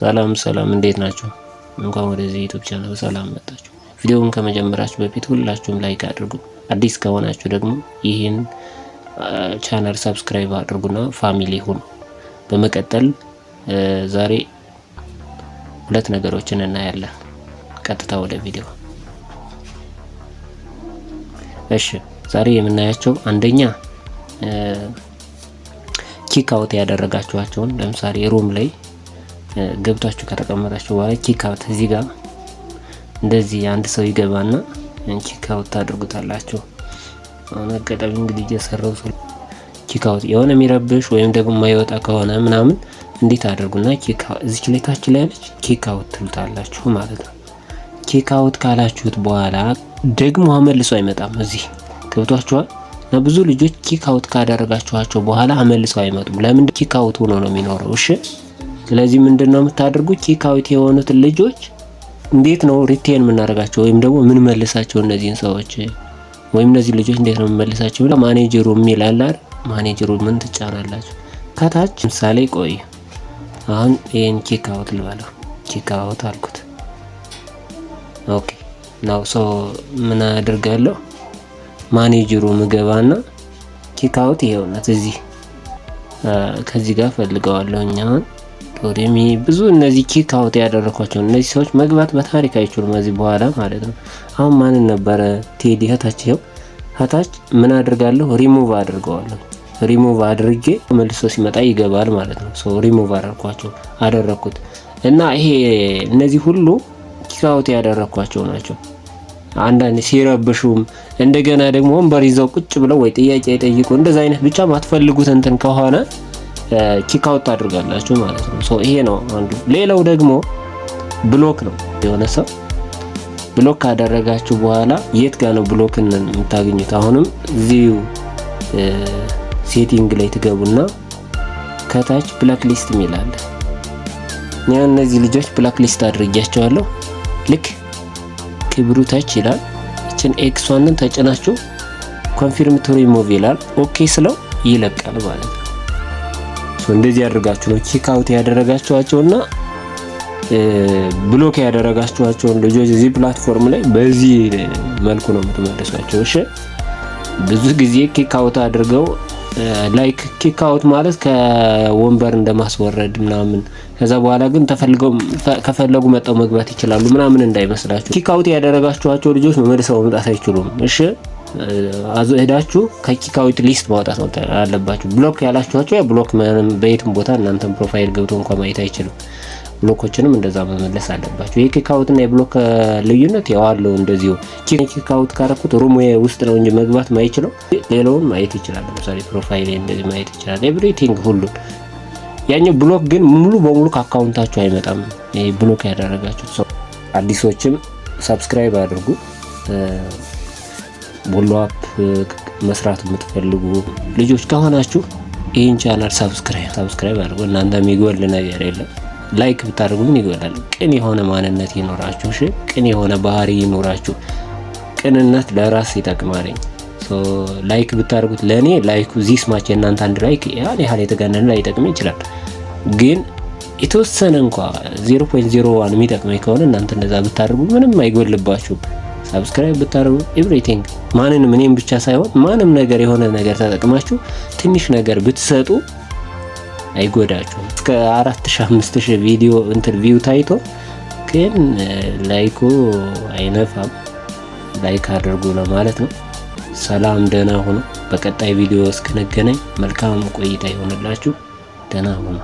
ሰላም ሰላም፣ እንዴት ናችሁ? እንኳን ወደዚህ YouTube channel በሰላም መጣችሁ። ቪዲዮውን ከመጀመራችሁ በፊት ሁላችሁም like አድርጉ። አዲስ ከሆናችሁ ደግሞ ይህን channel subscribe አድርጉና family ሁኑ። በመቀጠል ዛሬ ሁለት ነገሮችን እናያለን። ቀጥታ ወደ ቪዲዮ። እሺ፣ ዛሬ የምናያቸው አንደኛ kick out ያደረጋችኋቸውን፣ ለምሳሌ room ላይ ገብታችሁ ከተቀመጣችሁ በኋላ kick out እዚህ ጋር እንደዚህ አንድ ሰው ይገባና kick out ታደርጉታላችሁ። አሁን አጋጣሚ እንግዲህ እየሰራው ሰው kick out የሆነ የሚረብሽ ወይም ደግሞ የማይወጣ ከሆነ ምናምን እንዴት አድርጉና kick out እዚች ላይ ታች ላይ ያለች kick out ትሉታላችሁ ማለት ነው። Kick out ካላችሁት በኋላ ደግሞ አመልሶ አይመጣም። እዚህ ገብቷችኋል? እና ብዙ ልጆች kick out ካደረጋችኋቸው በኋላ አመልሰው አይመጡም። ለምን? Kick out ሆኖ ነው የሚኖረው። እሺ፣ ስለዚህ ምንድን ነው የምታደርጉት? Kick out የሆኑትን ልጆች እንዴት ነው retain የምናደርጋቸው ወይም ደግሞ የምንመልሳቸው፣ እነዚህን ሰዎች ወይም እነዚህ ልጆች እንዴት ነው የምንመልሳቸው? Manage room የሚል አለ አይደል? Manage room ን ትጫናላችሁ። ከታች ለምሳሌ ቆይ አሁን ይህን kick out ልበለው። Kick out አልኩት። Okay, now so ምን አድርጋለሁ? Manage room እገባና kick out ይሄውነት እዚህ ከዚህ ጋር ፈልገዋለሁ። አሁን ዶሬሚ ብዙ እነዚህ kick out ያደረኳቸው እነዚህ ሰዎች መግባት በታሪክ አይችሉም ከዚህ በኋላ ማለት ነው። አሁን ማንን ነበረ? ቴዲ ከታች፣ ይኸው ከታች። ምን አድርጋለሁ? ሪሙቭ አድርገዋለሁ። ሪሙቭ አድርጌ መልሶ ሲመጣ ይገባል ማለት ነው። ሶ ሪሙቭ አደረኳቸው አደረኩት እና ይሄ እነዚህ ሁሉ kick out ያደረኳቸው ናቸው። አንዳንድ ሲረብሹም እንደገና ደግሞ ወንበር ይዘው ቁጭ ብለው ወይ ጥያቄ አይጠይቁ፣ እንደዛ አይነት ብቻ ማትፈልጉት እንትን ከሆነ kick out ታድርጋላችሁ ማለት ነው። So ይሄ ነው አንዱ። ሌላው ደግሞ block ነው። የሆነ ሰው block ካደረጋችሁ በኋላ የት ጋር ነው block ን የምታገኙት? አሁንም እዚሁ setting ላይ ትገቡና ከታች block list የሚል አለ። እኛ እነዚህ ልጆች block list አድርጊያቸዋለሁ። ልክ ክብሩ ታች ይላል። እችን X ዋንን ተጭናችሁ ኮንፊርም ቱ ሪሙቭ ይላል። Okay ስለው ይለቃል ማለት ነው። እንደዚህ ያደርጋችሁ ነው kick out ያደረጋችኋቸውና block ያደረጋችኋቸውን ልጆች እዚህ platform ላይ በዚህ መልኩ ነው የምትመልሷቸው። እሺ፣ ብዙ ጊዜ kick out አድርገው like kick out ማለት ከወንበር እንደማስወረድ ምናምን፣ ከዛ በኋላ ግን ተፈልገው ከፈለጉ መጠው መግባት ይችላሉ ምናምን እንዳይመስላችሁ። Kick out ያደረጋችኋቸው ልጆች መልሰው መምጣት አይችሉም። እሺ፣ አዞ ሄዳችሁ ከ kick out list ማውጣት አለባችሁ። Block ያላችኋቸው ያ block በየትም ቦታ እናንተን profile ገብቶ እንኳን ማየት አይችልም። Block ኦችንም እንደዛ መመለስ አለባችሁ። የ kick out እና የ block ልዩነት ያው አለው። እንደዚሁ kick out ካረኩት room ውስጥ ነው እንጂ መግባት ማይችለው ሌላውን ማየት ይችላል። ለምሳሌ profile እንደዚህ ማየት ይችላል። Everything ሁሉን። ያኛው block ግን ሙሉ በሙሉ ከ account ኣችሁ አይመጣም። ይሄ block ያደረጋችሁት ሰው። አዲሶችም subscribe አድርጉ። ቦሎ app መስራት የምትፈልጉ ልጆች ከሆናችሁ ይህን channel subscribe አድርጉ። እናንተ የሚጎል ነገር የለም። Like ብታደርጉ ምን ይጎላል? ቅን የሆነ ማንነት ይኖራችሁ። እሺ፣ ቅን የሆነ ባህሪ ይኖራችሁ። ቅንነት ለራስ ይጠቅማል። Like ብታደርጉት ለእኔ like ኡ this much፣ የእናንተ አንድ like ያን ያህል የተጋነነ ላይጠቅም ይችላል። ግን የተወሰነ እንኳ 0.01 የሚጠቅመኝ ከሆነ እናንተ እንደዛ ብታደርጉ ምንም አይጎልባችሁም። Subscribe ብታደርጉ everything ማንንም እኔም ብቻ ሳይሆን ማንም ነገር የሆነ ነገር ተጠቅማችሁ ትንሽ ነገር ብትሰጡ አይጎዳችሁም። እስከ 4000 5000 ቪዲዮ እንትን view ታይቶ ግን like ኡ አይነፋም። Like አድርጉ ለማለት ነው። ሰላም፣ ደህና ሁኑ። በቀጣይ ቪዲዮ እስክንገናኝ መልካም ቆይታ ይሆንላችሁ። ደህና ሁኑ።